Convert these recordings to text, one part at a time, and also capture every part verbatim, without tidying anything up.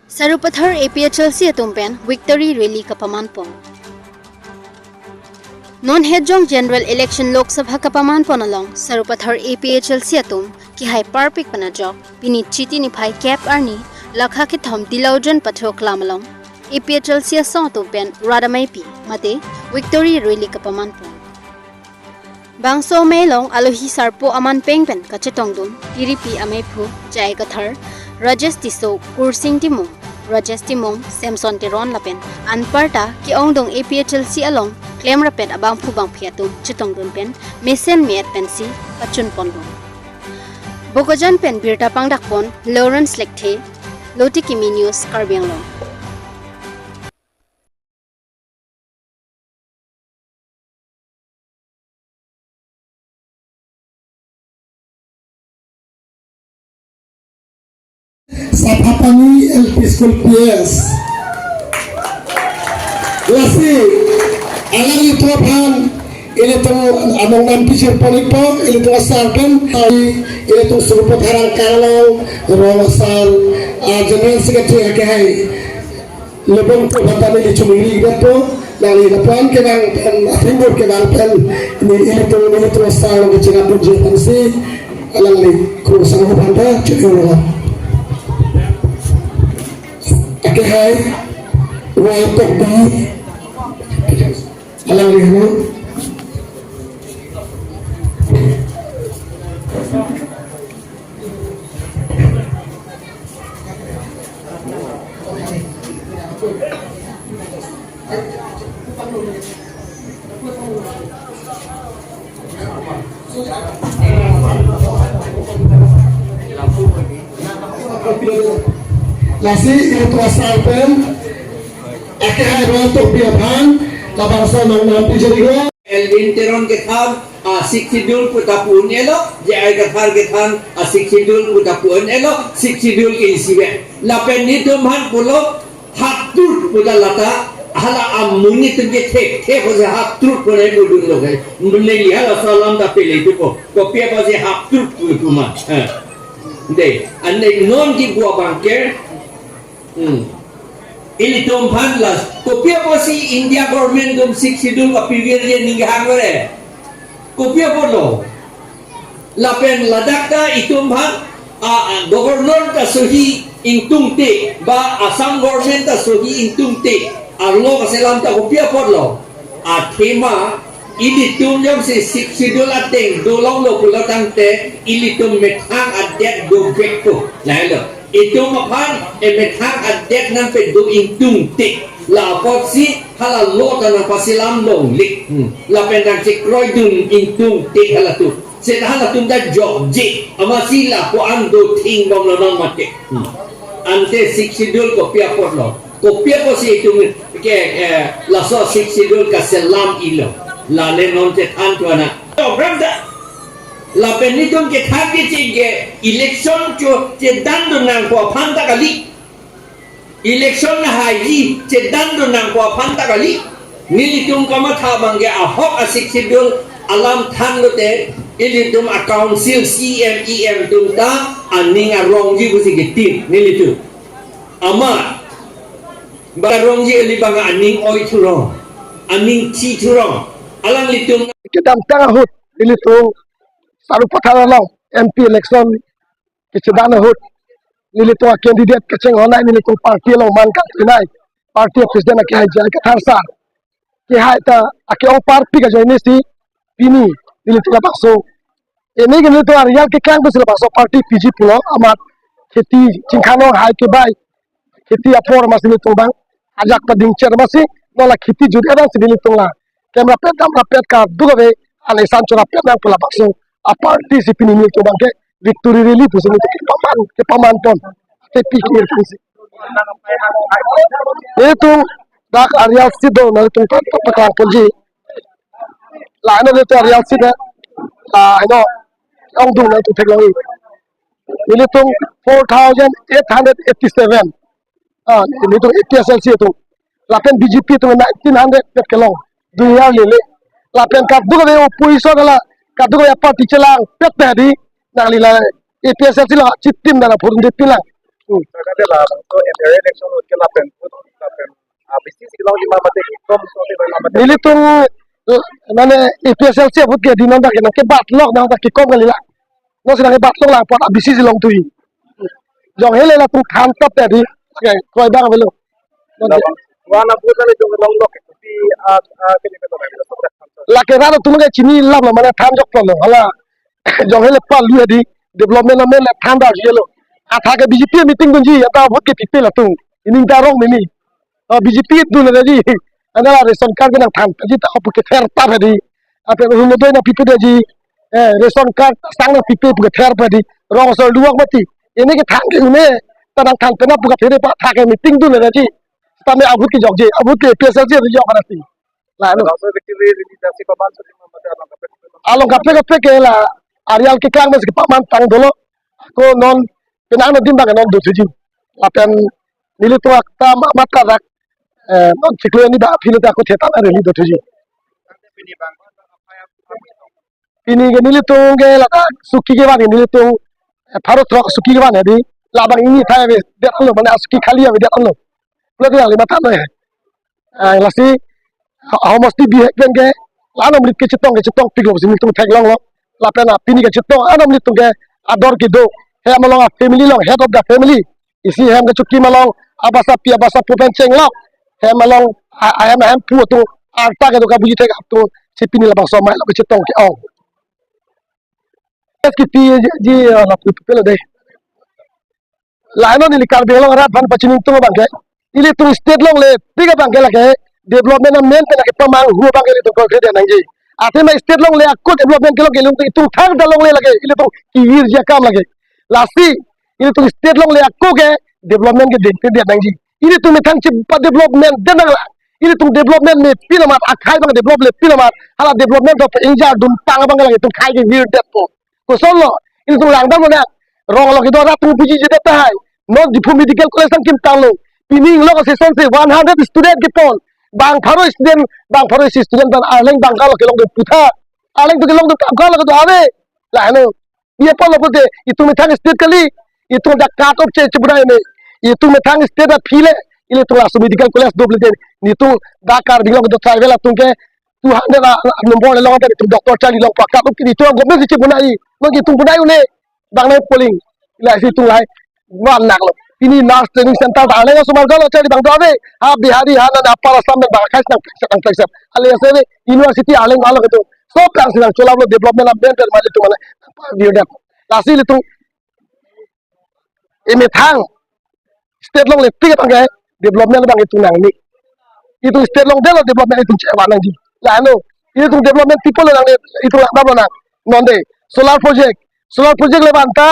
Sarupathar A P H L C atum pen victory rally kapaman pon. Non hetjong general election Lok Sabha kapaman pon along Sarupathar A P H L C atum kehai parpik pen ajok pini Chiti niphai kep arni lakha kethom Tilaujon Pathu Aklam along A P H L C asong atum pen rat ameipi mate victory rally kapaman pon. Bangso amei along alohi sarpo aman peng pen kachetongdun Tiripi ameiphu J I Kathar, Rajesh Tisso, Kursing Timung, Rajesh Timung, Samson Teron lapen anparta ke-ongdung A P H L C along klemrapet abangphu bangphi atum chetongdun pen mesen me-et pensi pachun pondun. Bokajan pen birta pangdak pon Lawrence Lekthe, Lotiki News, Karbi Anglong. Sapapani L P School P S. Lasi, alanglitum aphan, ilitum anong nam pichir pon-ikpo, ilitum asar pen, ilitum Sarupathar angkang along, rong asar, ah, General Secretary akehai. Lebong po bata neli chumiri gapo, nangli lapuan kevang pen, athengkur kevang pen, neli ilitum, nelitum asar along kachinghon dunji aphansi, alangli kurusang ho bhanta, chumiri lo. Akehai, Roy Tokbi, alangli ho. Lasi ilitum asar pen, akehai Roy Tokbi aphan, labangso anong nam pichir-iklo. Elwin Teron kethan, ah, Sixth Schedule pu ta pu-un-elo, J I Kathar kethan, ah, Sixth Schedule pu ta pu-un-elo, Sixth Schedule ke isivet. Lapen nelitum aphan pulo, half truth pu ta lata, hala amonit atum ke thek, thek pusi half truth pu nai pudunlo ke. Neli halaso alam ta pele thupo. Kopi apotsi half truth pu pu ma. Eh. Dei, ante non kipu abang ke, hmm. Ilitum aphan las, kopi apotsi India government atum Sixth Schedule kapivirji aning kehang vore. Kopi apotlo. Lapen ladak ta itum aphan, a, a, governor ta sohi ingtungte, ba Assam government ta sohi ingtungte, arlo kaselam ta kopi apotlo. Athema, ilitum jongsi Sixth Schedule ateng dolonglo pulo tangte, ilitum methang adet dovekpo. Lahailo. Itum aphan, e methang adet nangpedo ingtungte. La apotsi, hala law ta nangpaselam longle. Hmm. Lapen nangchekroidun ingtungte halatum. Seta halatum ta jokje. Amatsi lapu-an dothing bomlo non mate. Hmm. Ante Sixth Schedule kopi apotlo. Kopi apotsi itum ke, eh, laso Sixth Schedule kaselam-iklo. Lale non chethan thuana. Program ta. Lapen nelitum kethan kecheng ke election cho chedandun nangpo aphan ta kali. Election haiji chedandun nangpo aphan ta kali. Nelitum kamatha abang ke ahok a-Sixth Schedule alam thanlote ilitum a-council C M, E M atum ta aning arongji pusi ketin nelitum. Amat, ba arongji ili abang aning oi thurong, aning thi thurong. Alanglitum kedamtang ahut ilitum Sarupathar along M P election kechedan ahut nelitum a-candidate kachinghon-nei, nelitum party along man kangtui-nei, party president akehai J I Kathar sir. Kehai ta ake-ong parpik ajoinesi pini nelitum labangso. Ini ke nelitum arial keklang pusi labangso party piji pulo, amat kheti chingkhanong hai kebai, kheti apor masi nelitum abang ajak padingcher masi, non la kheti jut-et ansi nelitum la klemrapet damrapet kadokave anesan chorapet nang pu labangso a-party si pini nelitum abang ke victory rally pusi nelitum kepaman, kepaman pon. Te pikir pusi. Nelitum dak arial si do, nelitum pa, pa, paklang ponji. La, ano nelitum arial si na, la, ano, ongdung nelitum theklong-ik. Nelitum four thousand eight hundred eighty-seven. Ah, nelitum A P H L C atum. Lapen B J P atum nineteen hundred pet kelong. Dui ya lele. Lapen kadokave opposition la, kadokave party chelangpet ta di, nangli la A P H L C la chitim dana phurun de pilang. Hmm. Saka de la, so M L A election ut ke lapen, ut lapen, ah, B C C along lima mate, kom so de lima mate. Nelitum, eh, mane A P H L C ahut ke dinon dak nangkebat lok nang dak kekom kali la. Non si nangkebat lok la apot B C C along tui. Jong hele latum than tap tadi. Oke, kroi bang avelo. Labang. Wana buta ni jong long lok di, ah, ah, kini kata lagi, so dak than tap. Lake rara tum ke chini lam lo mane than jok lo hala. Jong hele pa lu di development amen le than darji lo. Athak ke B J P meeting dunji, ata vote ke pipe latum. Ining ta rong mini. Oh, B J P dun le ji. Ana la ration card ke nangthan ji ta apu kether ta di. Ape Orunodoi nangpipe ji. Eh, ration card sang nangpipe pu kether pa di. Rong asor luwak mati. Ini kethan ke une ta nangthan pen apu kether pa athak ke meeting dun le ji. Tame a vote ke jokje, a vote ke A P H L C jok mati. La, no. Laso ke kiri di dasi paman so di mama ada langkah. Along kaprek kaprek ke la, areal keklang mes kepaman tang dolo. Ako non penang na dim bang non dothuji. Lapen nelitum akta ma-, mata rak, eh, non chiklo ni ba philo ta ako thetan ari ni dothuji. Pini ke nelitum ke lata suki kevan ke nelitum, eh, pharo throk suki kevan di. Labang ini thai avedet lo, mane suki khali avedet lo. Pulo ke yang lima tano ya. Ah, lasi, ha-, homosti bihek pen ke, la anom rit kechetong, kechetong piklo si nelitum theklonglo. Lapen a pini kechetong, anom rit tum ke ador kedo. Hem along a family along, head of the family. Isi hem kechokim along, abasa pi, abasa pu pen chenglok. Hem along, a, a hem, hem pu atum, arta kedo kabuji thek atum, si pini labangso amei lo kechetong ke-ong. Yes, kiti ji, ji, ah, lapu pelo de. La non neli Karbi Anglong arat aphan pachini tung abang ke. Ilitum state along le, pik abang ke lake, development amen pen lake pamanghu abang ke ilitum kol kre nangji. Athema state along le ako development kelong ke ilitum itum thang ta along le lake, ilitum kivir ji akam lake. Lasi, ilitum state along le ako ke development ke dengte dia nangji. Ilitum methang chepa development den nang la. Ilitum development mepin amat, akhai abang develop le pin amat. Hala development do pe ingjardun tang abang ke lake itum khai kevirdet po. Kosonlo, ilitum langdamlo na, rong along kedo arat atum puji jedet tahai. Non Diphu Medical College nangkim tanglo. Pini inglok session si one hundred student kepon. Bang pharo student, bang pharo student pen Arleng bang kalo kelong do putha. Arleng to kelong do kam kalo kedo ave. La heno. Dia pon lo pute, itum methang state kali. Itum dak cut off che chebudai ne. Itum methang state aphi le. Ilitum laso medical college do ble de. Itum dak Karbi Anglong kedo tribal atum ke two hundred a, a number le long tadi itum doctor charli long pakat up kini itum government si chebunai, non itum bunai une, bang nai polling, ila si itum lahai, wan nak lo. Pini nurse training center ta Arleng asomar galo charli bang do ave, ha Bihari ha nan Upper Assam dan bang khas nang peksa nang peksa. Ale ase ave, university Arleng galo kedo. So plang si nang cholap lo development amen pen mali itum mane, view dak. Lasi ilitum imethang state along le tik abang ke development abang itum nangji. Itum state along delo development itum chevan nangji. La no. Itum development people nang itum langdamlo nang. Non de solar project. Solar project le banta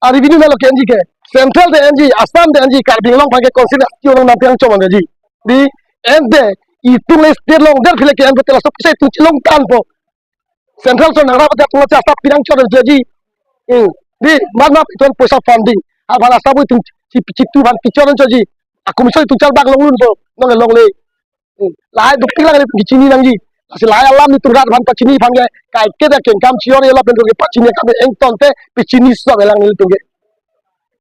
a revenue na lo ke-enji ke. Central de enji, Assam de enji, Karbi Anglong aphan ke consider ti orang nampeng chomon de ji. Di ente itum le state along der phile ke-en pute laso pisa itum chelong tanpo. Central so nangrap atum chasta pinang chot ji. Hmm. Di, man map itum poisa funding. Abang asa bu itum chi, chi tu aphan pichor ji. Akum so itum chal bak longlun po. Nong longle. Hmm. Lahai duk pilang ni chini nangji. Lasi lahai alam itum rat aphan pachini aphan ke. Kaike da kengkam chior ye lapen ke pachini kami engton te pachini so elang itum ke.